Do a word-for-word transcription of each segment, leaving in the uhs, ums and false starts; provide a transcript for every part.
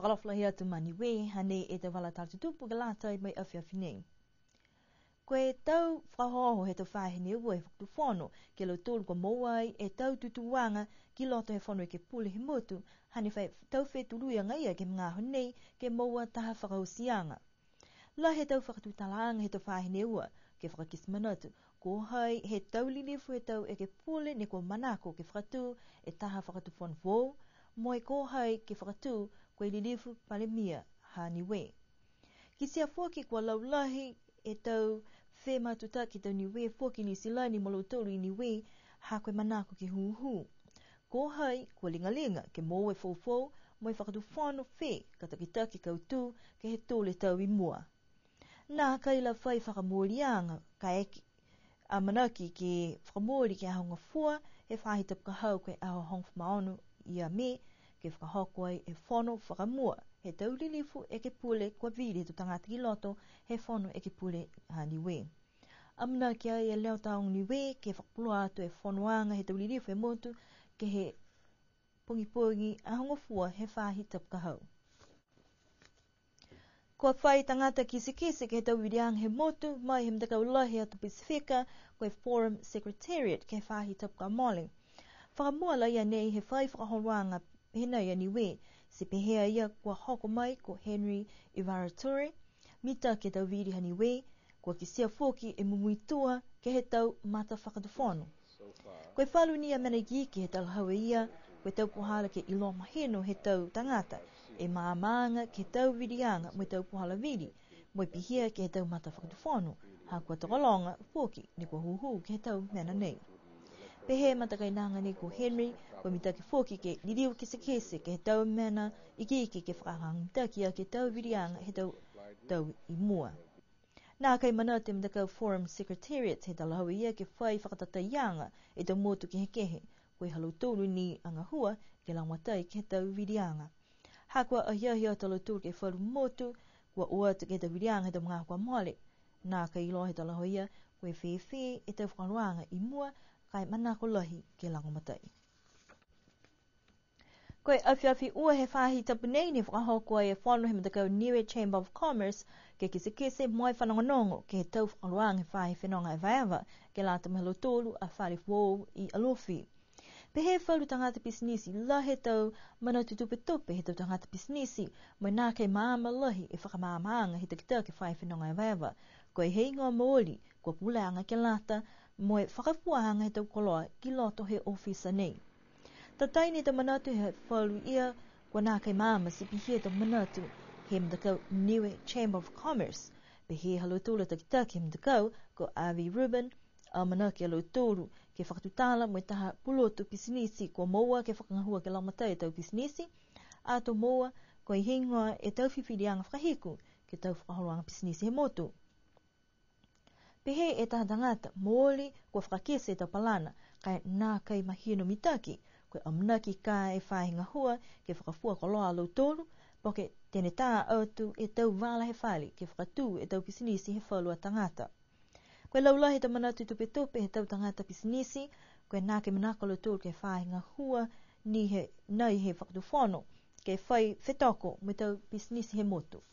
Fakaalofa lahi atu ma Niue, hanei e tau vala tala tutupu ke lata mo e afiafi nei. Ko e tau fakaohooho he tau faahi ne ua he Fakatufono, ke he lautolu kua moua ai e tau tutūaga ki loto he Fono Ekepule he motu, hane fai tau fetului agaia ke he magaaho nei, ke moua taha fakaotiaga. Lahi e tau fakatutalaaga he tau faahi ne ua, ke fakakite manatu, ko hai he tau lilifu he tau ekepule ne kua manako ke fakatū e taha Fakatufono foou, mo e ko hai ke fakatū ko e lilifu Palemia ha Niue. Kitia foki kua laulahi e tau fematutaki tau Niue foki Niu Silani mo lautolu i Niue, ha ko e manako ke hūhū. Ko hai kua ligaliga ke moua e foufou mo e Fakatufono fē ka takitaki kautū ke he tolu e tau i mua. Nākai la fai fakamooliaga, kaeke amanaki ke fakamooli ke he Aho Gofua he faahi tapu ka hau, ko e aho hogofulu ma ono ia Me, ke fakahoko ai e fono fakamua he tau lilifu ekepule kua vili he tau tagata ki loto he Fono Ekepule ha Niue. Amanaki ai e Leo Tāoga Niue ke fakapuloa atu e fonoaga he tau lilifu he motu ke he pogipogi Aho Gofua he faahi tapu ka hau. Kua fai tagata kitekite ke he tau viliaga he motu mai he matakau lahi he atu Pasifika, ko e Forum Secretariat, ke he faahi tapu kua mole. Fakamua laia nei he fai fakaholoaga pehē nai a Niue, ti pehē a ia kua hoko mai ko Henry Ivaratore, mitaki e tau vili ha Niue, kua kitia foki e mumuitua ke he tau matafakatufono. Ko e falu ni a mena ikiiki he talahau e ia, ko e tau puhala ke iloa mahino he tau tagata e maamaaga ke he tau viliaga mo e tau puhala vili, mo e pihia ke he tau matafakatufono, ha kua tokologa foki ne kua hūhū ke he tau mena nei. Pehē e matakainaga nei ko Henry, kua mitaki foki ke liliu kitekite ke he tau mena ikiiki ke fakahagahaga mitaki aki e tau viliaga he tau tau i mua. Nākai manatu e matakau Forum Secretariat he talahau e ia ke fai fakatataiaga e tau motu kehekehe, ko e ha lautolu ni a gahua ke lagomatai ke he tau viliaga. Ha kua ahiahi atu a lautolu ke he falu motu kua o atu ke he tau viliaga he tau magaaho kua mole. Nākai iloa he talahau e ia ko e fēfē e tau fakaholoaga i mua, ka e manako lahi ke lagomatai. Ko e afiafi Ua he faahi tapu nei ne fakahoko ai e fono he matakau Niue Chamber of Commerce ke kitekite mo e fanogonogo ke he tau fakaholoaga he faahi fenoga evaeva ke lata mo e ha lautolu a fale foou i Alofi. Pehē e falu tagata pisinisi, lahi e tau manatu tupetupe he tau tagata pisinisi, mo e nākai maama lahi e fakamaamaaga he takitaki faahi fenoga evaeva. Ko e heigoa mooli, kua puleaga ke lata mo e fakafuaaga he tau koloa ki loto he ofisa nei. Tatai ni e tau manatu he falu ia, kua nākai maama ti pihia e tau manatu he matakau Niue Chamber of Commerce. Pehē ha lautolu a takitaki he matakau, ko Avi Rubin, amanaki a lautolu ke fakatutala mo e taha pulotu pisinisi kua moua ke fakagahua ke lagomatai e tau pisinisi, ato moua ko e heigoa e tau fifiliaga fakahiku ke he tau fakaholoaga pisinisi he motu. Pehē e taha tagata, mooli kua fakakite e tau palana, ka e nākai mahino mitaki, ko e amanaki ka e faahi gahua ke fakafua koloa a lautolu, po ke tenetā atu e tau vala he fale ke fakatū e tau pisinisi he falu a tagata. Ko e laulahi he tau manatu tupetupe he tau tagata pisinisi, ko e nākai manako a lautolu ke he faahi gahua ni he, nai he Fakatufono, ke fai fetoko mo e tau pisinisi he motu.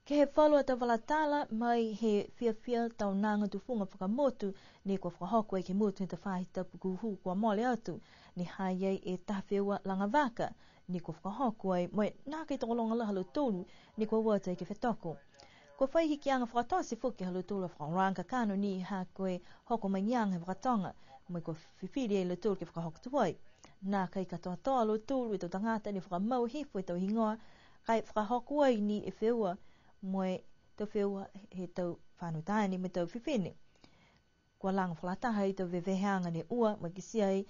Ke he falu a tau vala tala mai he fiafia taonaga tufuga fakamotu, ne kua fakahoko ai ke he motu he tau faahi tapu kua hū kua mole atu, ne ha i ai e taha feua laga vaka, ne kua fakahoko ai, mo e nākai tokologa lahi ha lautolu, ne kua o atu ai ke fetoko. Kua fai hikiaga fakatote foki ha lautolu a fakaholoaga kakano ni ha ko e hoko mai ni aga he vaka toga, mo e kua fifili ai a lautolu ke fakahoko tuai. Nākai katoatoa a lautolu e tau tagata ne fakamau hifo e tau higoa, ka e fakahoko ai ni e feua, mo e tau feua he tau fānau taane mo e tau fifine. Kua laga fakalataha e tau veveheaga ne ua, mo e kitia ai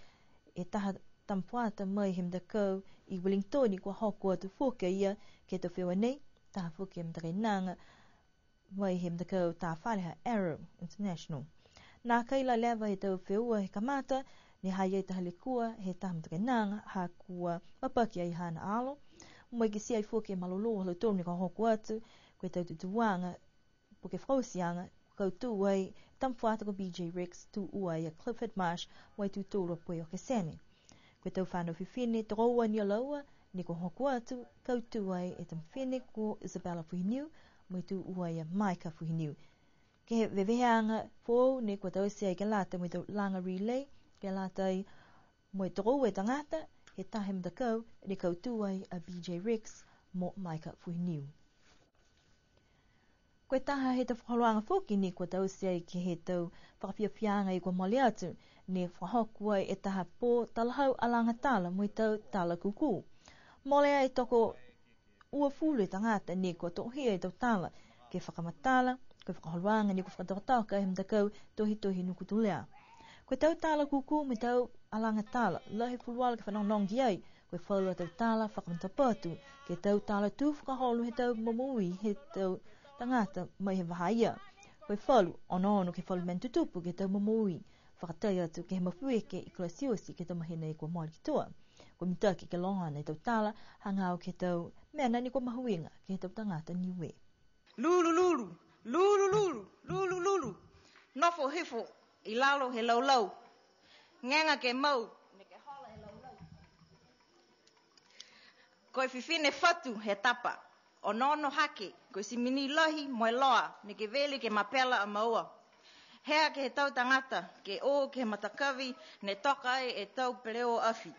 e taha tama fuata mai he matakau i Wellington kua hoko atu foki a ia ke he tau feua nei, taha foki e matakainaga mai he matakau tā fale ha Arrow International. Nākai la leva he tau feua he kamata, ne ha i ai taha lekua he taha matakainaga, ha kua mapaki ai haana alo, mo e kitia ai foki e malolō ha lautolu ne kua hoko atu, ko e tau tutūaga, po ke fakaotiaga, kautū ai tama fuata ko B J Rex, tū ua a Clifford Marsh, mo e tū tolu a Poi Okesene. Ko e tau fānau fifine, tokoua ni a laua, ne kua hoko atu, kautū ai e tama fifine ko Isabella Fuhiniu, mo e tū ua ia Micah Fuhiniu. Ke he veveheaga foou ne kua taute ai ke lata mo e tau laga relay, ke lata ai mo e tokoua e tagata, he taha e matakau, ne kautū ai a B J Rex mo Micah Fuhiniu. Ko e taha he tau fakaholoaga foki ne kua taute ai ke he tau fakafiafiaaga ne kua mole atu, ne fakahoko ai e taha pō talahau alaga tala mo e tau tala kūkū. Mole ai toko uafulu e tagata ne kua tohia e tau tala, ke fakamatala, ko e fakaholoaga ne kua fakatokatoka he matakau Tohitohi Nukutulea. Ko e tau tala kūkū mo e tau alaga tala, lahi e fuluola ke fanogonogo ki ai, ko e falu a tau tala fakamatapatu, ke he tau tala tū fakaholo he tau momoui he tau tagata mai he vahā ia. Ko e falu, onoono ke he falu mena tutupu ke he tau momoui, fakatai atu ke he mafuike i Christchurch ke he tau mahina ne kua mole ki tua. Kua mitaki ke loga e tau tala, hagaao ke he tau mena ne kua mahuiga ke he tau tagata Niue. Lulu, lulu, lulu, lulu, lulu, lulu. Nofo hifo i lalo he laulau. Gega ke mau, neke hola he laulau. Ko e fifine fatu he tapa. Onoono hake, ko e simini lahi mo e loa, neke veli ke mapela a maua. Hea ke he tau tagata, ke o ke he matakavi, ne toka ai e tau peleo afi.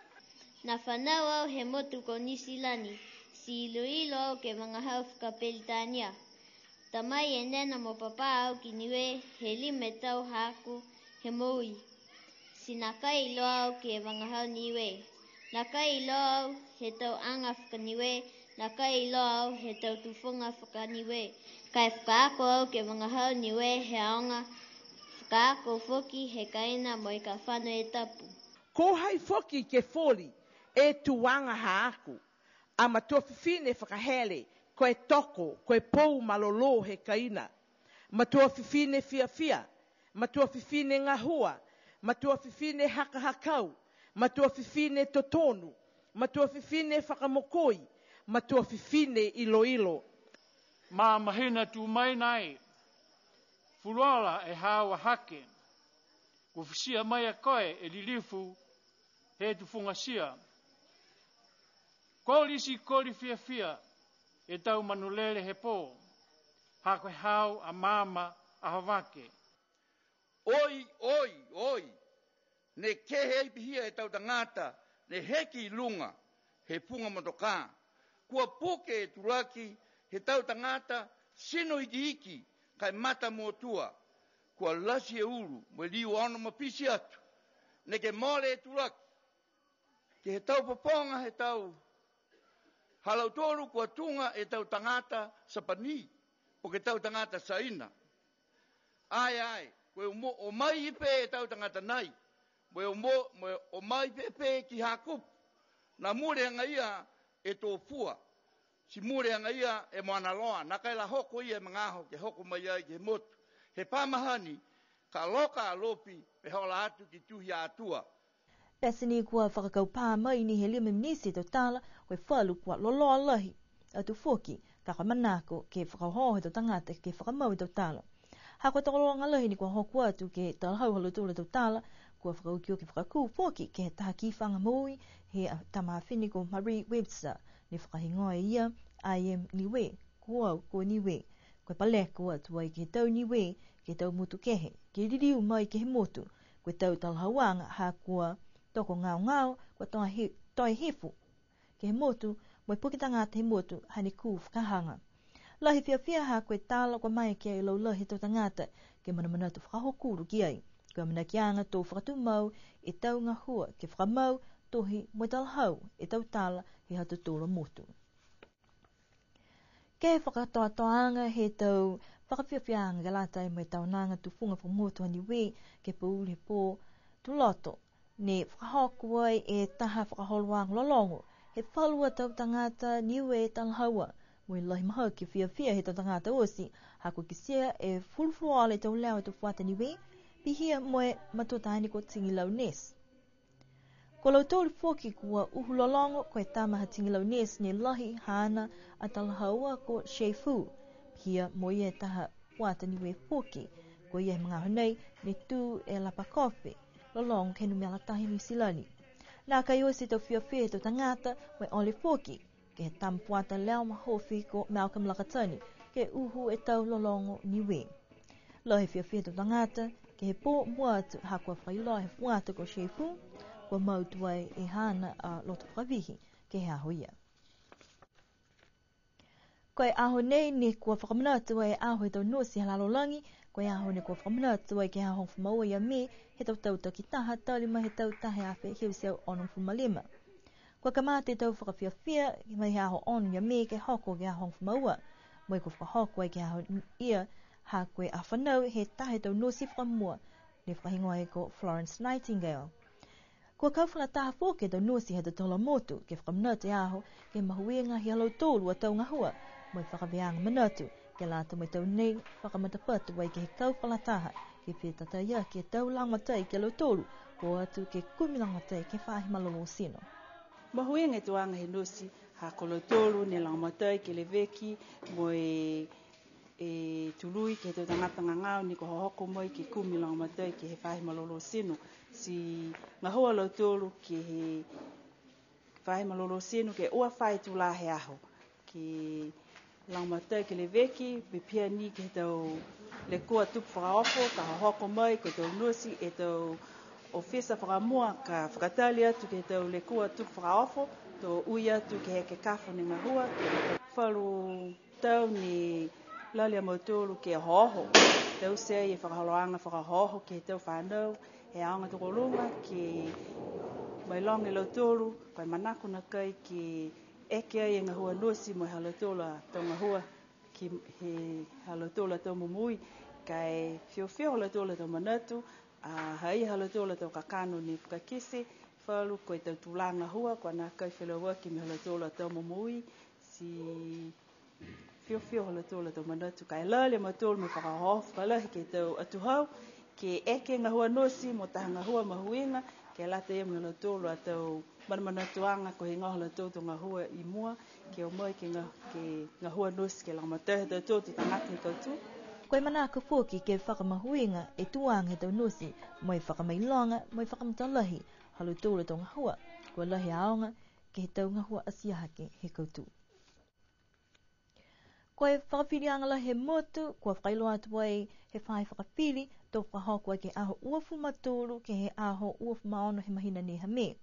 Na fanau au he motu ko Niu Silani, ti iloilo au ke vagahau fakaPeritania. Ta mai e nena mo papa au ki Niue, he lima e tau haaku he moui. Ti nākai iloa au ke vagahau Niue. Nākai iloa au he tau aga fakaNiue, nākai iloa au he tau tufuga fakaNiue. Ka e fakaako au ke vagahau Niue he aoga, fakaako foki he kaina mo e ka fano e tapu. Ko hai foki ke foli e tuaga haaku. A matua fifine fakahele, ko e toko, ko e pou malolō he kaina. Matua fifine fiafia, matua fifine gahua, matua fifine hakahakau, matua fifine totonu, matua fifine fakamokoi, matua fifine iloilo. Ma mahina tū mai nai, fuluola e haau a hake, kua futia mai a koe e lilifu he tufugatia. Kolisi koli fiafia e tau manulele he pō, ha ko e haau a maama a Hovake. Oi, oi, oi, ne kehe ai pihia e tau tagata, ne heke i luga he puga motokā. Kua puke e tulaki he tau tagata tino ikiiki, ka e mata motua. Kua lasi e ulu, mo e liu ono mapiti atu. Neke mole e tulaki. Ke he tau popoga he tau ha lautolu kua tuga e tau tagata Sapani, po ke tau tagata Saina. Ae, ae, ko e o mo-, o mai pē e tau tagata nai, mo e o mo-, mo e o mai pēpē ki Hakupu, na mule agaia e tō fua, ti mule agaia e moana loa, nākai la hoko ia e magaaho ke hoko mai ai ke he motu. He pā mahani, ka loka a lopi, mo e hola atu ki tuhi a Atua. Pete ni kua fakakaupā mai ni he lima minisi e tau tala, ko e falu kua loloa lahi atu foki, ka kua manako ke fakaohooho e tau tagata ke fakamau e tau tala. Ha ko e tokologa lahi ni kua hoko atu ke talahau ha lautolu a tau tala, kua fakaokioki fakakū foki ke he taha kifaga moui he tama fifine ko Marie Webster, ne fakahigoa e ia I Am Niue, ko au ko Niue. Ko e paleko atu ai ke he tau Niue, ke he tau motu kehe, ke liliu mai ke he motu, ko e tau talahauaga ha kua tokogaogao, kua toe hi-, toe hifo ke he motu, mo e puke tagata he motu, hane kū fakahaga. Lahi e fiafia ha ko e tala kua maeke e laulahi he tau tagata, ke manamanatu fakahokulo ki ai. Ko e amanakiaga to fakatumau e tau gahua, ke fakamau, tohi, mo e talahau e tau tala he ha tautolu a motu. Ke he fakakatoatoaga he tau fakafiafiaaga ke lata mo e taonaga tufuga fakamotu ha Niue ke he pouli he pō Tuloto, ne fakahoko ai e taha fakaholoaga lologo he falu a tau tagata Niue talahaua, mo e lahi mahaki e fiafia he tau tagata oti, ha kua kitia e fulufuluola e tau leo he tau fuata Niue, pihia mo e matua taane ko Tigilau Ness. Ko lautolu foki kua uhu lologo, ko e tama ha Tigilau Ness ne lahi haana a talahaua ko Shei Fu, pihia mo ia e taha fuata Niue foki, ko ia he magaaho nei ne tū e lapa kofe lologo ke he numela taha i Niu Silani. Nākai oti e tau fiafia he tau tagata, mo e ole foki ke he tama fuata leo mahofi ko Malcolm Lakatani, ke uhu e tau lologo Niue. Lahi e fiafia he tau tagata ke he pō mua atu, ha kua fakailoa he fuata ko Sheifu, kua mau tuai e haana a loto fakavihi ke he aho ia. Ko e aho nei ne kua fakamanatu ai e aho he tau nosi he lalolagi, ko e aho ne kua fakamanatu ai ke he aho hogofulu ma ua ia Mē he tau tau takitaha, tali mai he tau taha e afe hiva e teau onogofulu ma lima. Kua kamata e tau fakafiafia mai he aho ono ia Mē ke hoko ke he aho hogofulu ma ua, mo e kua fakahoko ai ke he aho ia, ha ko e aho fanau he taha he tau nosi fakamua, ne fakahigoa ai ko Florence Nightingale. Kua kau fakalataha foki e tau nosi he tau tala motu ke fakamanatu e aho, ke mahuiga he ha lautolu a tau gahua, mo e fakavēaga manatu, ke lata mo e tau nei fakamatapatu ai ke he kau fakalataha, ke fetataia ke he tau lagomatai ke he lautolu, kua o atu ke kumi lagomatai ke he faahi malolō tino. Mahuiga e tuaga he nosi, ha ko lautolu ne lagomatai ke leveki, mo e e tului ke he tau tagata gagao ne kua hohoko mai ke kumi lagomatai ke he faahi malolō tino. Ti gahua a lautolu ke he faahi malolō tino ke ua fai tulā he aho. Ke lagomatai ke leveki, pihia ni ke he tau lekua tupu fakaofo, ka hohoko mai ko e tau nosi e tau ofisa fakamua, ka fakatali atu ke he tau lekua tupu fakaofo, to ui atu ke he ekekafo ne gahua, ke he falu tau ne lali a mautolu ke oho, taute ai e fakaholoaga fakaohooho ke he tau fanau, he aoga tokoluga, ke mailoga e lautolu, ko e manako nakai ke eke ai e gahua nosi mo e ha lautolu a tau gahua, ke he ha lautolu a tau momoui, ka e fiofio ha lautolu a tau manatu, a, ha i ai ha lautolu a tau kakano ne fakakite, falu ko e tau tulā gahua, kua nākai felauaki mo e ha lautolu a tau momoui, ti fiofio ha lautolu a tau manatu, ka e lali a mautolu mo e fakaohooho fakalahi ke he tau atuhau, ke eke gahua nosi mo taha gahua mahuiga, ke lata ia mo e ha lautolu a tau manamanatuaga ko e heigoa ha lautolu a tau gahua i mua, ke o mai ke ga-, ke gahua nosi ke lagomatai ha tautolu a tau tagata he kautū. Ko e manako foki ke fakamahuiga e tuaga he tau nosi, mo e fakamailoga, mo e fakamatalahi ha lautolu a tau gahua, kua lahi e aoga ke he tau gahua ati hake he kautū. Ko e fakafiliaga lahi he motu, kua fakailoa atu ai he faahi fakafili, to fakahoko ai ke he aho uafulu ma tolu ke he aho uafulu ma ono he mahina nei ha Mē.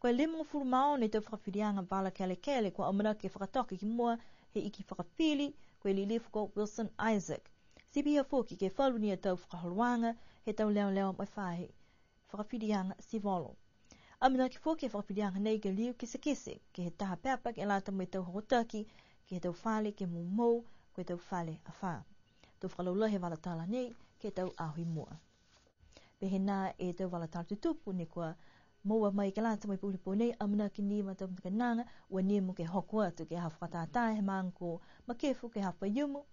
Ko e limagofulu ma ono e tau fakafiliaga vala kelekele kua amanaki ke fakatoka ki mua he iki fakafili, ko e lilifu ko Wilson Isaac. Ti pihia foki ke he falu ni a tau fakaholoaga he tau leoleo mo e faahi fakafiliaga sivolo. Amanaki foki e fakafiliaga nei ke liu kitekite ke he taha pepa ke lata mo e tau hokotaki ke he tau fale ke moumou, ko e tau fale afā. To fakalaulahi e vala tala nei ke he tau aho i mua. Pehē nā e tau vala tala tutupu ne kua moua mai ke lata mo e pouli pō nei, amanaki ni ma tau matakainaga, ua nimo ke hoko atu ke he aho fakatātā he maaga ko Makefu ke he aho Faiumu.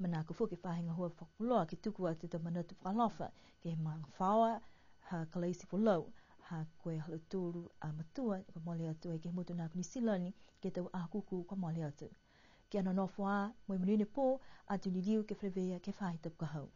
Manako foki e faahi gahua fakapuloa ke tuku atu e tau manatu fakaalofa ke he magafaoa ha Kalaisi Folau, ha ko e ha lautolu a matua kua mole atu ai ke he motu nā ko Niu Silani ke he tau aho kūkū kua mole atu. Kia nonofo ā, mo e monuina e pō, ato liliu ke feleveia ke he faahi tapu ka hau.